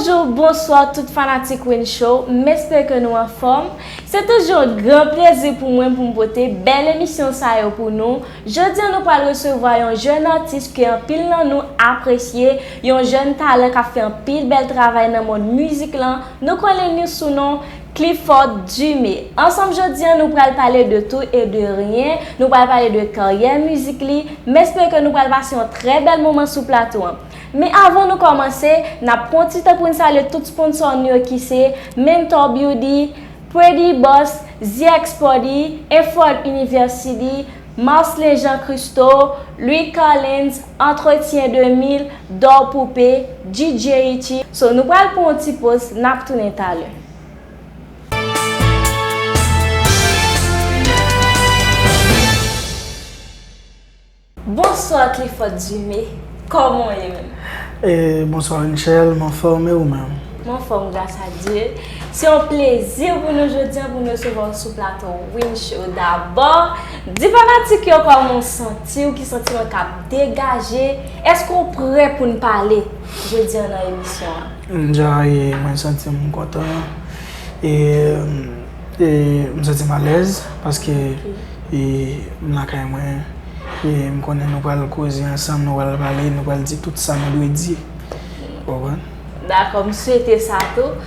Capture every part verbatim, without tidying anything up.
Bonjou, bonswa tout fanatik Win Show, m espere ke nou anfòm. Se toujou yon gran plezi pou mwen pou m pote bèl emisyon sa yo pou nou. Jodi a nou pral resevwa yon jèn atis ke anpil nan nou apresye, yon jèn talan k ap fè anpil bèl travay nan mond mizik lan. Nou konnen li sou non Clifford Dumé. Ansanm jodi a nou pral pale de tout e de ryen, nou pral pale de karyè mizik li. M espere ke nou pral pase yon trè bèl moman sou plato an. Men avan nou kòmanse, n ap pran ti tan pou n salye tout sponsò nou yo ki se Mentor Beauty, Pretty Boss, Z X Party, Effort University, Marcelin Jean Christo, Louis Collins, Entretien de mil, Dor Poupée, D J Richie. So, nou pral pran yon ti poz, n ap tounen talè. Bonswa Clifford Dumé, kòman w ye menm? E, bonswa Rachel, m anfòm, e ou menm? M anfòm, gras a Dye. Se yon plezi pou nou jodi a pou nou resevwa w sou plato Win Show. Dabò, di fanatik yo kòman w santi w, ki santiman k ap degaje, èske w prè pou n pale jodi a nan emisyon an? M dja ye, mwen santi m kontan. E, e m santi m alèz paske e, m lakay mwen. E m konnen nou pral koze ansanm, nou pral pale, nou pral di tout sa nou dwe di. Ou konprann? Dakò, m swete sa tou.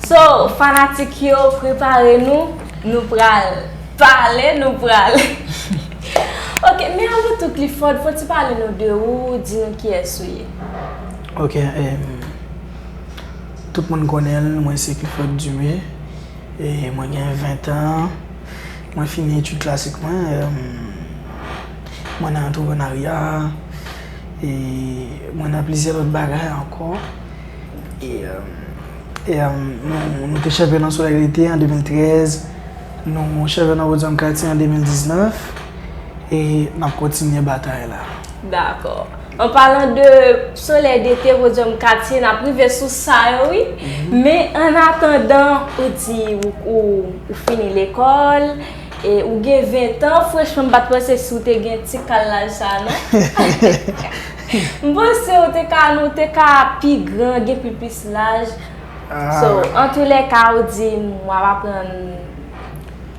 So, fanatik yo, prepare nou. Nou pral pale, nou pral. Ok, men avan tou, Clifford, fò ti pale nou de ou, di nou kiyès ou ye. Ok, em, tout moun konnen l, mwen se Clifford Dumé. E mwen gen ven tan. Mwen fini etid klasik mwen. Em, mwen nan antreprenarya. E mwen nan plizyè lòt bagay ankò. E, em, e, em, nou, nou te chanpyon nan Solèy Dete an de mil trèz. Nou chanpyon nan Podyòm Katye an de mil diznèf. E n ap kontinye batay la. Dakò. An palan de Solèy Dete, Podyòm Katye, n ap rive sou sa yo, wi. Men, annatandan, ou di ou, ou, ou fini lekòl, e ou gen ven tan, franchman, m pa t panse si w te gen ti kal laj sa, non. M panse ou te ka, nou te ka pi gran, gen pi plis laj. So, antoulèka, ou di, m ap aprann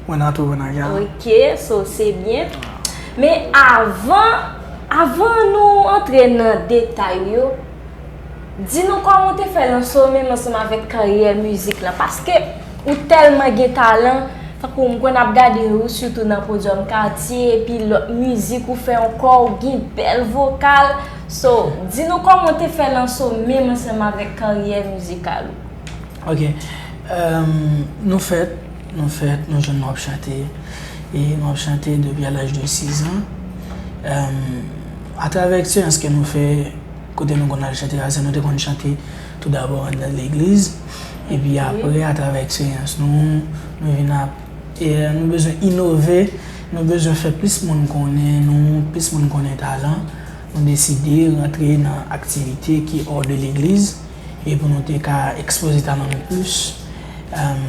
Mwen nan antreprenarya. Ok, so se byen. Men avan, avan nou antre nan detay yo, di nou kòman w te fè lanse w menm ansanm avèk karyè mizik lan, paske ou tèlman gen talan, tankou m konn ap gade ou sitou nan Podyòm Katye, epi lòt mizik ou fè ankò, ou gen bèl vokal. So, di nou kòman w te fè lanse w menm ansanm avèk karyè mizikal ou? Ok. Em, nou fèt, nou fèt, nou jwenn nou ap chante. E nou ap chante depi a laj de sis an. Em, atravè eksperyans ke nou fè, kote nou konn al chante a, se nou te konn chante tou dabò anndan legliz. Epi apre, atravè eksperyans nou, nou vin ap, e, nou bezwen inove, nou bezwen fè plis moun konnen nou, plis moun konnen talan. Nou deside rantre nan aktivite ki hors de legliz. E pou nou te ka ekspoze talan nou plis. Em,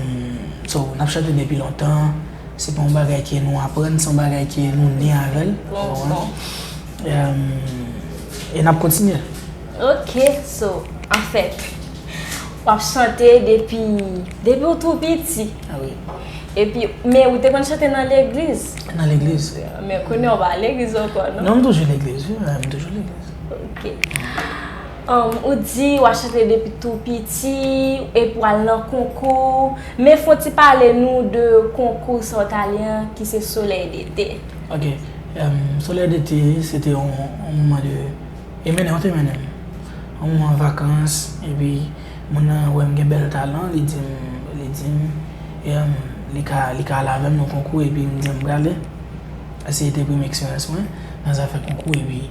so, n ap chante depi lontan. Se pa yon bagay ke nou aprann, se yon bagay ke nou ne avè l. Ou konprann? Em, e n ap kontinye. Ok, so, anfèt, w ap chante depi, depi w tou piti. Ah wi. Epi, men ou te konn chante nan legliz? Nan legliz. Men kounye a w pa legliz ankò, non? Non, m toujou legliz, wi, m toujou legliz. Ok. Um, ou di w ap chante depi tou piti, epi w al nan konkou. Men fò w ti pale nou de konkou sa w t ale an, ki se Soleil d'été. Ok. Um, Soleil d'été, se te yon, yon moman de, e mennen, yo te mennen m. Yon moman vakans, epi moun nan wè m gen bèl talan, li di m, li di m, e, um, li ka, li ka al avè m nan konkou, epi m di m prale. Sa se te premye eksperyans mwen nan zafè konkou, epi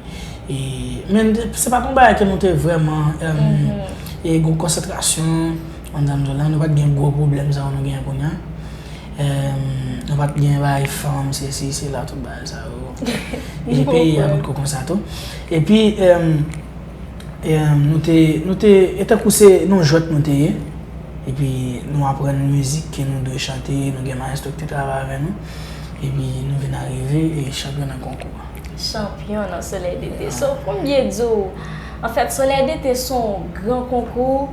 E, men se pa t yon bagay ke nou te vrèman, e, gen konsantrasyon, ann di w la, nou pa t gen gwo pwoblèm sa yo nou genyen kounye a. E, nou pa t gen bagay fanm, sesi, sela, tout bagay sa yo. E peyi a potko konsa tou. Epi, e, e, nou te, nou te, e tankou se nan jwèt nou te ye. Epi nou aprann mizik ke nou dwe chante, nou gen maestro ki te travay avè nou. Epi nou vin arive e chanpyon nan konkou a. Chanpyon nan Soleil d'été. So, pou m byen di w, anfèt, Soleil d'été se yon gran konkou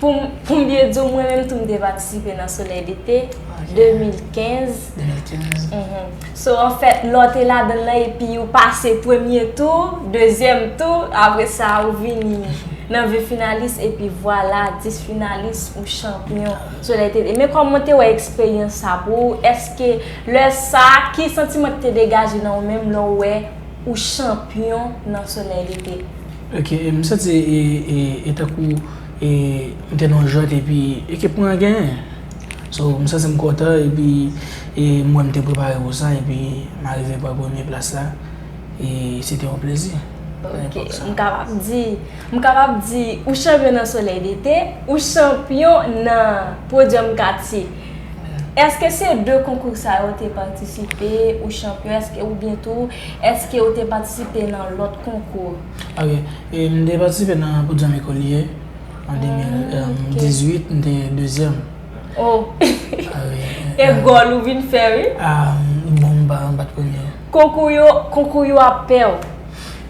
Pou m, pou m byen di w, mwen menm tou m te patisipe nan Solèy Dete de mil kenz. De mil kenz. Mhm. So, anfèt, lè w te ladan l lan epi ou pase premye tou, dezyèm tou, apre sa ou vini nan ven finalis epi vwala, dis finalis ou chanpyon Solèy Dete. Men kòman w te wè eksperyans sa pou ou? Èske lè sa, ki santiman ki te degaje nan ou menm lè w wè ou chanpyon nan Solèy Dete? Ok, e m santi e, e, e tankou e, m te nan yon jwèt epi ekip mwen an genyen. So, m santi m kontan epi e, m wè m te prepare pou sa epi m arive pran premye plas la. E se te yon plezi nan epòk sa. M kapab di, m kapab di ou chanpyon nan Solèy Dete, ou chanpyon nan Podyòm Katye. Èske se de konkou sa yo te patisipe, ou chanpyon, èske, oubyen tou, èske ou te patisipe nan lòt konkou? Ok, e m te patisipe nan Podyòm Ekolye an de mil dizuit, m te dezyèm. Oh! E gòl ou vin fè, wi. Ah, bon, m pa, m pa t premye. Konkou yo, konkou yo ap pè w.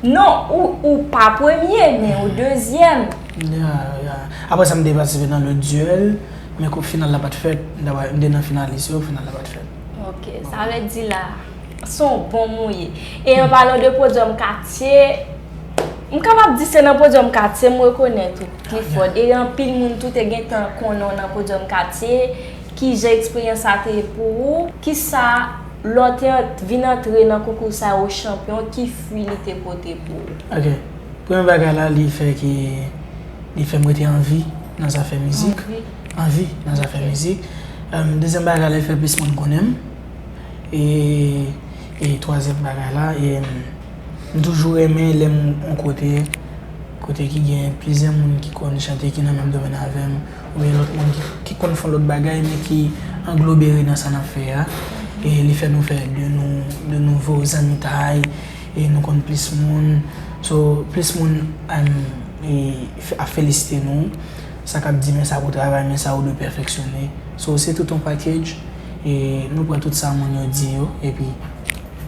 Non, ou, ou pa premye, men ou dezyèm. Ya, ya. Apre sa, m te patisipe nan lòt dyèl, men kou final la pa t fèt, m te nan finalis yo, final la pa t fèt. Ok, sa vle di la, se yon bon moun ye. E an palan de Podyòm Katye, m kapab di se nan Podyòm Katye m rekonèt ou, Clifford. E anpil moun tou te gentan konnen w nan Podyòm Katye. Kijan eksperyans sa te ye pou ou? Kisa, lè w te ant-, vin antre nan konkou sa yo chanpyon, ki fwi li te pote pou ou? Ok. Premye bagay la, li fè ke, li fè m rete anvi nan zafè mizik. Anvi? Anvi nan zafè mizik. Em, dezyèm bagay la, li fè plis moun konnen m. E, e twazyèm bagay la, e, m toujou renmen lè m yon kote, kote ki gen plizyè moun ki konn chante, ki nan menm domèn avè m, oubyen lòt moun ki, ki konn fè yon lòt bagay, men ki anglobere nan sa n ap fè a. E li fè nou fè de nou, de nouvo zanmitay, e nou konn plis moun. So, plis moun, em, e, f-, ap felisite nou. Sa k ap di, men sa pou travay, men sa ou dwe pèfeksyone. So, se tout yon package. E nou pran tout sa moun yo di yo, epi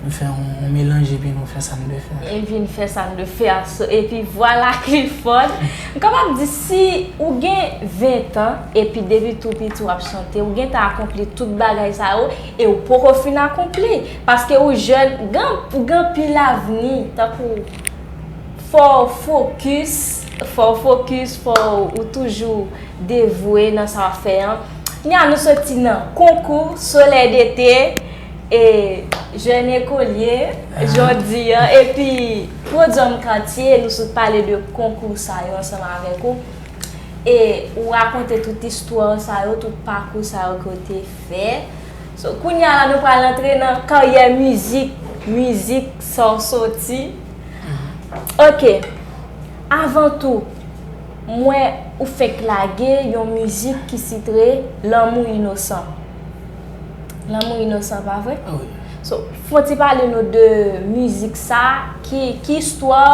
nou fè yon, yon melanj, epi nou fè sa n dwe fè. Epi n fè sa n dwe fè a. So, epi vwala, Clifford. M kapab di, si ou gen ven tan, epi depi tou piti w ap chante, ou gentan akonpli tout bagay sa yo, e ou poko fin akonpli. Paske ou jèn, gen, ou gen anpil avni, tankou fò w fokis, fò w fokis, fò w toujou devwe nan sa w ap fè an. Kounya nou soti nan konkou Solèy Dete, e, jèn ekolye, jodi an, epi Podyòm Katye, nou sot pale de konkou sa yo ansanm avèk ou. E ou rakonte tout istwa sa yo, tout pakou sa yo ke w te fè. So, kounya la, nou pral antre nan karyè mizik, mizik, sa w soti. Ok. Avan tou, m wè ou fenk lage yon mizik ki titre Lanmou Inosan. Lanmou Inosan, pa vre? Ah wi. So, fò w ti pale nou de mizik sa, ki, ki istwa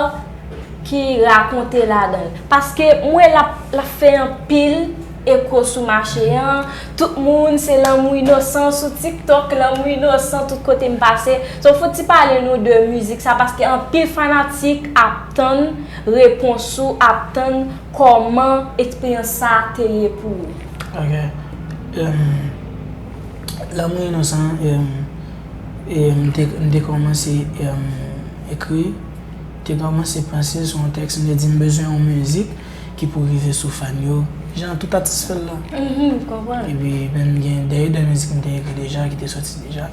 ki rakonte ladan l. Paske m wè l ap, l ap fè anpil eko sou mache an. Tout moun se lanmou inosan sou TikTok, lanmou inosan tout kote m pase. So, fò w ti pale nou de mizik sa, paske anpil fanatik ap tann repons ou, ap tann kòman eksperyans sa te ye pou ou. Ok. Em, Lanmou Inosan, em, e m te, m te kòmanse, em, ekri, te kòmanse panse sou yon tèks, m te di m bezwen yon mizik ki pou rive sou fan yo. Jan tout atis fè l la. Mhm, m konprann. Epi, ben, m gen de, de mizik m te ekri deja, ki te soti deja.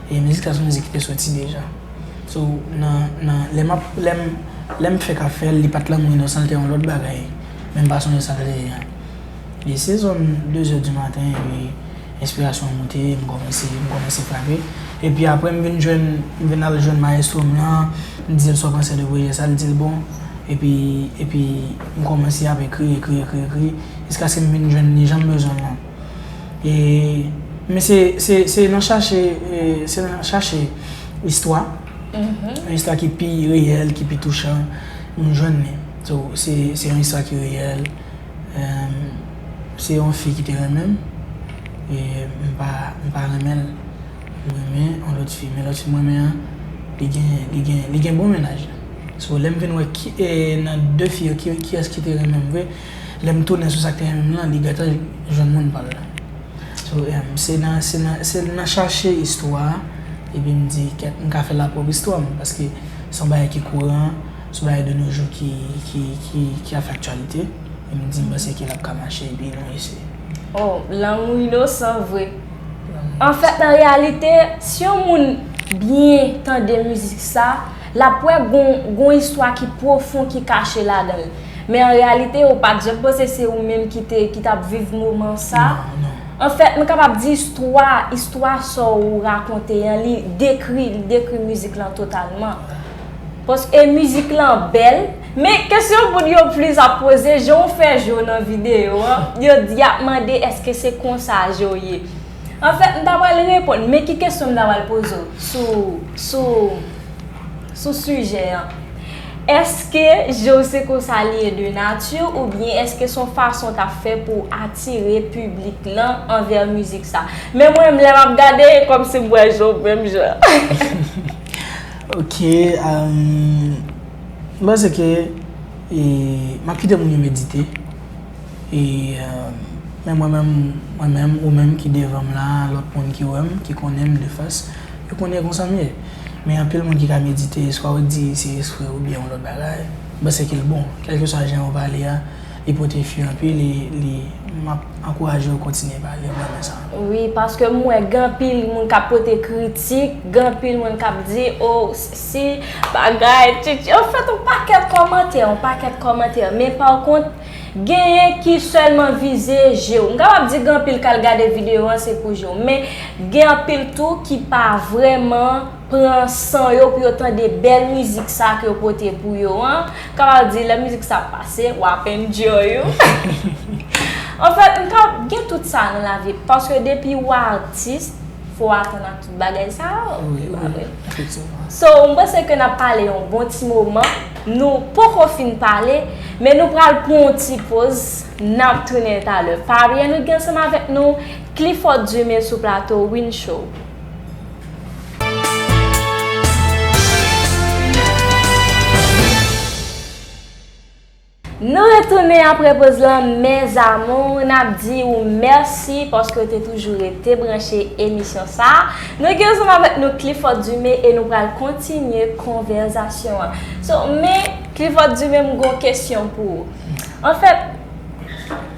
E mizik sa se yon mizik ki te soti deja. So, nan, nan, lè m ap, lè m, lè m fèk ap fè l, li pa t Lanmou Inosan, l te yon lòt bagay. Men m pa sonje sa l te ye a. E se zòn de zè di maten, epi enspirasyon an moute, m kòmanse, m kòmanse frape. Epi apre, m vin jwenn, m vin al jwenn mayestwo m lan, m di l sa w panse de pwojè sa, l di l bon. Epi, epi m kòmanse ap ekri, ekri, ekri, ekri, jiskaske m vin jwenn li jan m bezwen l lan. E, men se, se, se nan chache, e, se nan chache istwa, yon istwa ki pi reyèl, ki pi touchan, m jwenn li. So, se, se yon istwa ki reyèl. Em, se yon fi ki te renmen m, e m pa, m pa renmen l. M renmen yon lòt fi, men lòt fi m renmen an, li gen, li gen, li gen bon mennaj. So, lè m vin wè ki, e, nan de fi yo, ki, kiyès ki te renmen m vre, Lè m tounen sou sa k te renmen m lan, li gentan jwenn moun pa l la. So, em, se nan, se nan, se nan chache istwa a, epi m di, kèt, m ka fè lapwòp istwa m, paske se yon bagay ki kouran, se yon bagay de nos jours ki, ki, ki, ki ap fè aktyalite, e m di, m panse ke l ap ka mache, epi nou eseye. Oh, lanmou inosan vre. Anfèt, an reyalite, si yon moun byen tande mizik sa, l ap wè gon, gon istwa ki pwofon ki kache ladan l. Men an reyalite, ou pa t janm panse se ou menm ki te, ki t ap viv moman sa. Non, non. Anfèt, nou kapab di istwa, istwa sa w rakonte an, li dekri, li dekri mizik lan totalman. Paske mizik lan bèl, men kesyon moun yo plis ap poze, jan w fè je w nan videyo an, yo di, y ap mande èske se konsa je w ye. Anfèt, m ta pral reponn, men ki kesyon m ta pral poze w sou, sou, sou sijè an? Èske je w se konsa li ye de nati, oubyen èske se yon fason w t ap fè pou w atire piblik lan anvè mizik sa? Men mwen menm, lè m ap gade, e kòmsi m wè je w menm jan. Ok, um, m panse ke, e, m ap kite moun yo medite. E, um, men mwen menm, mwen menm, ou menm ki devan m la, lòt moun ki wè m, ki konnen m de fas, yo konnen konsa m ye. Men anpil moun ki ka medite, swa yo di se espre oubyen yon lòt bagay. M panse ke l bon. Kèlkeswa jan yo pale a, li pote fwi anpil, e li, m ap ankouraje yo kontinye pale, m renmen sa. Wi, paske m wè gen anpil moun k ap pote kritik, gen anpil moun k ap di, oh, si, bagay, tchitchi. Anfèt, yon pakèt kòmantè, yon pakèt kòmantè. Men pa kont, genyen ki sèlman vize je w. M kapab di gen anpil k al gade videyo an, se pou je w. Men gen anpil tou ki pa vrèman pran san yo pou yo tande bèl mizik sa ke yo pote pou yo an. Kapab di lè mizik sa ap pase, w ap enjoy ou. Anfèt, m ka gen tout sa nan lavi, paske depi w atis, fò w atann ak tout bagay sa yo. Wi, wi, efektivman. So, m panse ke n ap pale yon bon ti moman. Nou poko fin pale, men nou pral pran yon ti poz. N ap tounen talè. Pa bliye nou gen ansanm avèk nou Clifford Dumé sou plato Win Show. Nou retounen apre poz lan, mes amours, n ap di ou mèsi paske w te toujou rete branche emisyon sa a. Nou gen ansanm avèk nou Clifford Dumé e nou pral kontinye konvèsasyon an. So, men Clifford Dumé, m gon kesyon pou ou. Anfèt,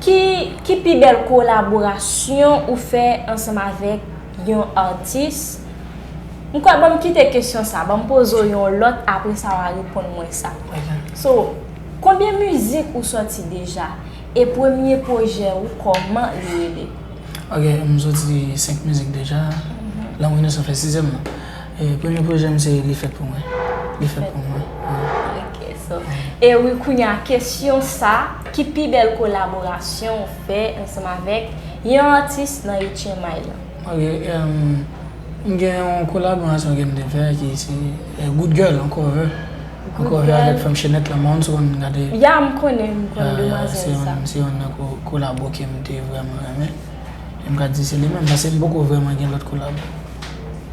ki, ki pi bèl kolaborasyon ou fè ansanm avèk yon atis? M kwè, ban m kite kesyon sa, ban m poze w yon lòt, apre sa w a reponn mwen sa. Ok. So, konbyen mizik ou sòti deja? E premye pwojè ou, kòman li rele? Ok, m sòti senk mizik deja. Mhm. Lanmou inosan fè sizyèm lan. E premye pwojè m se Li fèt pou mwen. Li fèt pou mwen. Wi. Ok, so, e wi, kounye a, kesyon sa, ki pi bèl kolaborasyon ou fè ansanm avèk yon atis nan H M I lan? Ok, em, m gen yon kolaborasyon ke m te fè ki se, eh, Good Girl, yon cover. Yon cover avèk Fanm Chenèt lan, m pa konn si w konn gade. Ya, m konnen, m konn demwazèl sa. Se youn nan ko-, kolabo ke m te vrèman renmen. E m ka di se li menm, paske m poko vrèman gen lòt kolabo.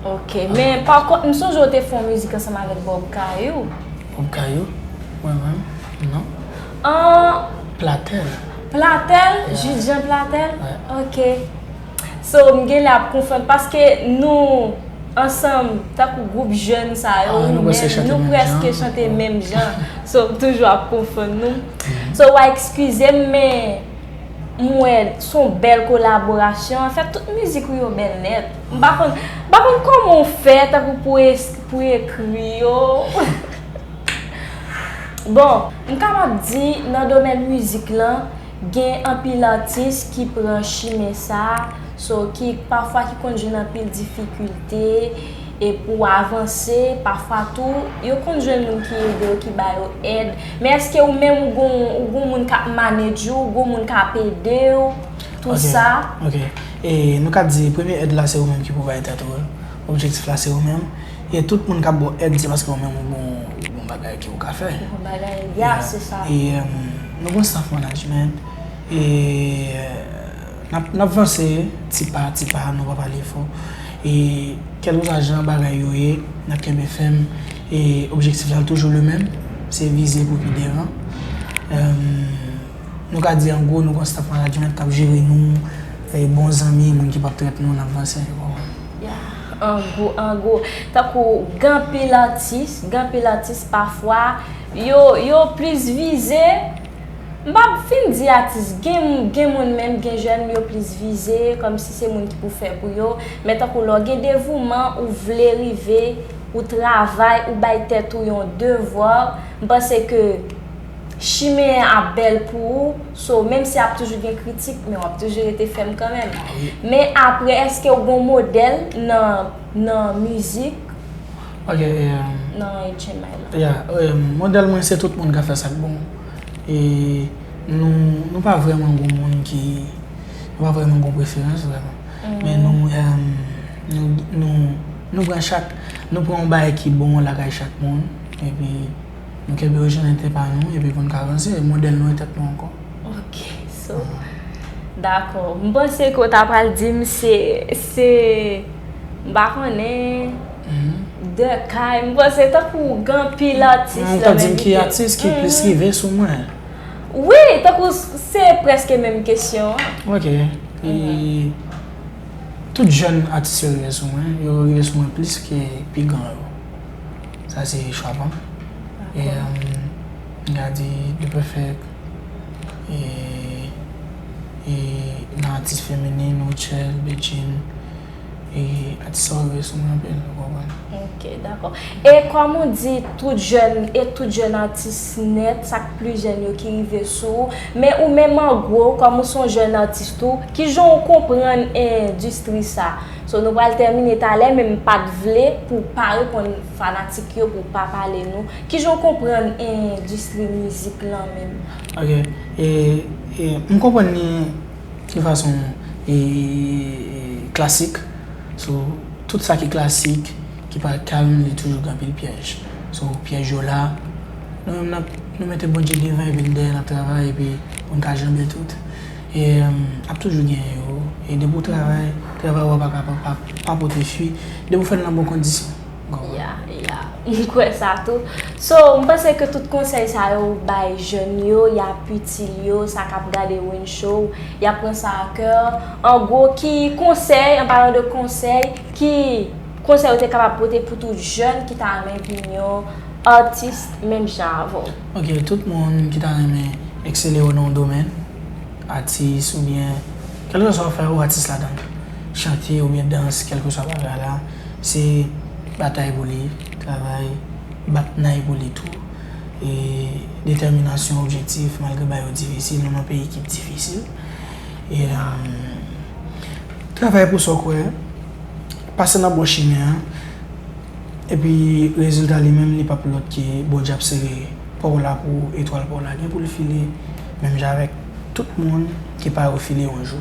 Ok, men pa kont, m sonje w te fè yon mizik ansanm avèk Bob Kayou. Bob Kayou? Mwen menm? Non. An Platèl. Platèl? Yeah. Jude Jean Platèl? Wi. Ok. So, m genlè ap konfonn, paske nou ansanm, tankou gwoup jèn sa yo, nou prèske chante menm jan. So, m toujou ap konfonn nou. Mhm. So, w a eskize m, men m wè se yon bèl kolaborasyon. Anfèt, tout mizik ou yo bèl nèt. M pa konn, m pa konn kòman w fè, tankou pou es-, pou ekri yo. Bon, m kapab di, nan domèn mizik lan, gen anpil atis ki pran chimen sa a, so, ki pafwa ki konn jwenn anpil difikilte, e pou avanse, pafwa tou, yo konn jwenn moun ki ede yo, ki ba yo èd. Men èske ou menm ou gon, ou gon moun k ap manage ou, ou gon moun k ap ede w, tou sa? Ok, ok. E nou ka di, premye èd la se ou menm ki pou bay tèt ou, wi. Objektif la se ou menm. E tout moun k ap ba w èd, se paske ou menm ou gon, ou gon bagay ke ou ka fè. Ou gon bagay, ya, se sa. E, em, nou gon staff management. E, n ap, n ap vanse, ti pa, ti pa, nou p ap ale fò. E, kèlkeswa jan bagay yo ye, n ap kenbe fèm. E, objektif la toujou le menm, se vize pou pi devan. Em, Nou ka di an gwo, nou gen yon staff management k ap jere nou, e, bon zanmi, moun ki p ap trèt nou, n ap vanse, ou konprann? Ya, an gwo, an gwo. Tankou gen anpil atis, gen anpil atis pafwa, yo, yo plis vize, m p ap fin di atis, gen, gen moun menm, gen jèn, yo plis vize, kòmsi se moun ki pou fè pou yo. Men tankou lè w gen devouman, ou vle rive, ou travay, ou bay tèt ou yon devwa, m panse ke chimen an ap bèl pou ou. So, menm si ap toujou gen kritik, men w ap toujou rete fèm kanmenm. Men apre, èske w gen yon modèl nan, nan mizik, Ok, e, nan H M I la? Ya, e, modèl mwen se tout moun ka fè sa k bon. E nou, nou pa vrèman gon moun ki, nou pa vrèman gon preferans vrèman. Men nou, e, nou, nou, nou pran chak, nou pran yon bagay ki bon lakay chak moun, epi nou kenbe orijinalite pa nou, epi pou n ka avanse, modèl nou e tèt nou ankò. Ok, so, dakò. M panse ke w ta pral di m se, se, m pa konnen, de kay. M panse tankou gen anpil atis Ou ta di m ki atis ki plis rive sou mwen? Wi, tankou se prèske menm kesyon an. Ok. E tout jèn atis yo rive sou mwen, yo rive sou mwen plis ke pi gran yo. Sa se chwa pa m. E, m ka di The Perfect, e, e nan atis feminin, Rutshelle, Bedjine, e atis sa yo rive sou mwen anpil, ou konprann? Ok, dakò. E kòm ou di, tout jèn, e tout jèn atis nèt, sa k pli jèn yo ki rive sou ou, men ou menm an gwo, kòm ou se yon jèn atis tou, kijan w konprann endistri sa? So, nou pral tèmine talè, men m pa t vle pou w pa reponn fanatik yo, pou w pa pale nou. Kijan w konprann endistri mizik lan menm? Ok. E, e, m konprann li de fason, e, klasik. So, tout sa ki klasik, ki pa kalm, li toujou gen anpil pyèj. So, pyèj yo la, nou menm n ap, nou mete Bondye devan epi n dèyè n ap travay epi pou n ka janbe tout. E, ap toujou gen yo. E depi w travay, travay w ap pa ka pa, pa, pa pote fwi. Depi w fè l nan bon kondisyon. Ya, ya. M kwè sa tou. So, m panse ke tout konsèy sa yo ou bay jèn yo, y ap itil yo, sa k ap gade Win Show, y ap pran sa a kè. An gwo, ki konsèy, an palan de konsèy, ki konsèy ou te kapab pote pou tout jèn ki ta renmen vin yon atis menm jan avè w? Ok, tout moun ki ta renmen eksele yo nan yon domèn, atis oubyen kèlkeswa w fè, ou atis ladan l, chante oubyen dans, kèlkeswa bagay la, se batay pou li, travay, bat nay pou li tou. E detèminasyon, objektif, malgre bagay yo difisil, nou nan peyi ki difisil. E, e, travay pou sa w kwè, pase nan bon chimen an, epi rezilta li menm, li p ap lòt ke Bondye ap sere pa w la pou etwal pa w la gen pou l file, menm jan avèk tout moun ke pa yo file yon jou.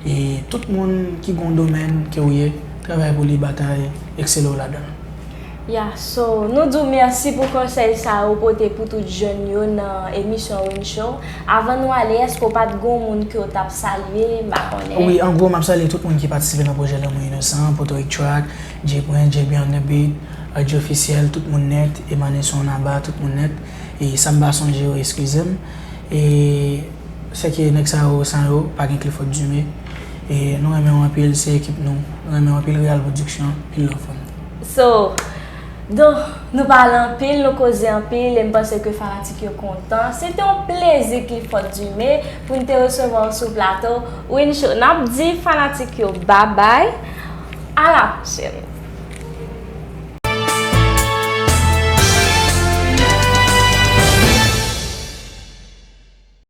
E tout moun ki gen yon domèn ke w ye, travay pou li, batay, eksele w ladan l. Ya, so, nou di w mèsi pou konsèy sa yo ou pote pou tout jèn yo nan emisyon Win Show. Avan nou ale, èske w pa t gen yon moun ke w t ap salye? M pa konnen. Wi, an gwo, m ap salye tout moun ki patisipe nan pwojè Lanmou Inosan, Potorik Track, J Prince, J B on the Beat, Adji Officiel, tout moun nèt, Emane Son Naba, tout moun nèt. E sa m pa sonje yo, eskize m. E sèke nèg sa yo, san yo, pa gen Clifford Dumé. E nou renmen w anpil, se ekip nou. Nou renmen w anpil, Real Production, pil love pou nou. So, donk, nou pale anpil, nou koze anpil, e m panse ke fanatik yo kontan. Se te yon plezi, Clifford Dumé, pou n te resevwa w sou plato Win Show. N ap di fanatik yo babay. A la pwochèn.